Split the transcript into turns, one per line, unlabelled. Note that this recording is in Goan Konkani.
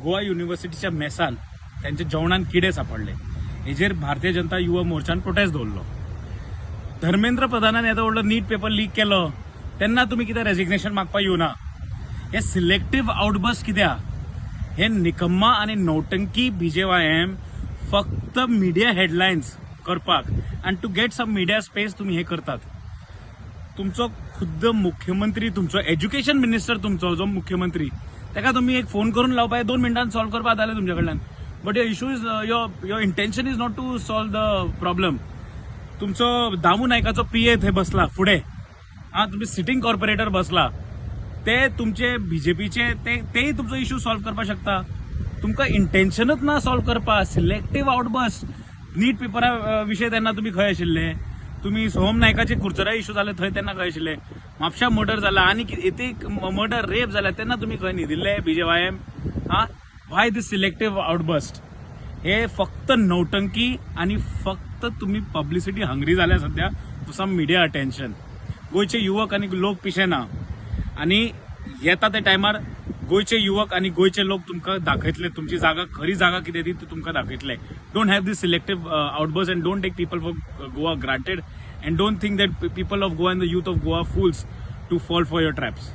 गोवा युनिव्हर्सिटीच्या मेसान त्यांच्या जेवणान किडे सापडले. हेजेर भारतीय जनता युवा मोर्चान प्रोटेस्ट दवरलो. धर्मेंद्र प्रधानान येदो व्हडलो नीट पेपर लीक केलो तेन्ना तुमी कितें रेजिग्नेशन मागपाक येवना? हे सिलेक्टीव आउटबर्स्ट कित्याक? हे निकम्मा आनी नौटंकी बीजेवायएम फक्त मिडिया हेडलायन्स करपाक आनी to get some media space तुमी हे करतात. तुमचो खुद्द मुख्यमंत्री, तुमचो एज्युकेशन मिनिस्टर, तुमचो जो मुख्यमंत्री, ताका तुमी एक फोन करून लावपा, 2 मिनटान सॉल्व करपा जालें तुमच्या कडल्यान. But your issue is your intention is not to solve the problem. तुमचो दामू नायकाचो पीए थंय बसला फुडें. आं, तुमी सिटींग कॉर्पोरेटर बसला, ते तुमचे बीजेपीचे, ते तेय तुमचो इशू सॉल्व करपाक शकता. तुमकां इंटेन्शनच ना सॉल्व करपाक. Selective outburst. नीट पेपरा विशय तेन्ना तुमी खंय आशिल्ले? तुमी सोहम नायकाचे कुरचरा इशू जाले थंय तेन्ना खंय आशिल्ले? म्हापशा मर्डर जाला आनी एक मर्डर, रेप जाला तेन्ना तुमी खंय न्हिदिल्ले बीजेवायएम? आं, why this selective outburst? हे फक्त नौटंकी आनी फक्त तुमी पब्लिसिटी हंग्री जाल्या सध्या, सम मिडिया अटेन्शन. गोंयचे युवक आनी लोक पिशे ना आनी येता त्या टायमार गोंयचे युवक आनी गोंयचे लोक तुमकां दाखयतले तुमची जागा, खरी जागा कितें ती तुमकां दाखयतले. Don't have this selective outburst and don't take people for Goa granted and don't think that people of Goa and the youth of Goa fools to fall for your traps.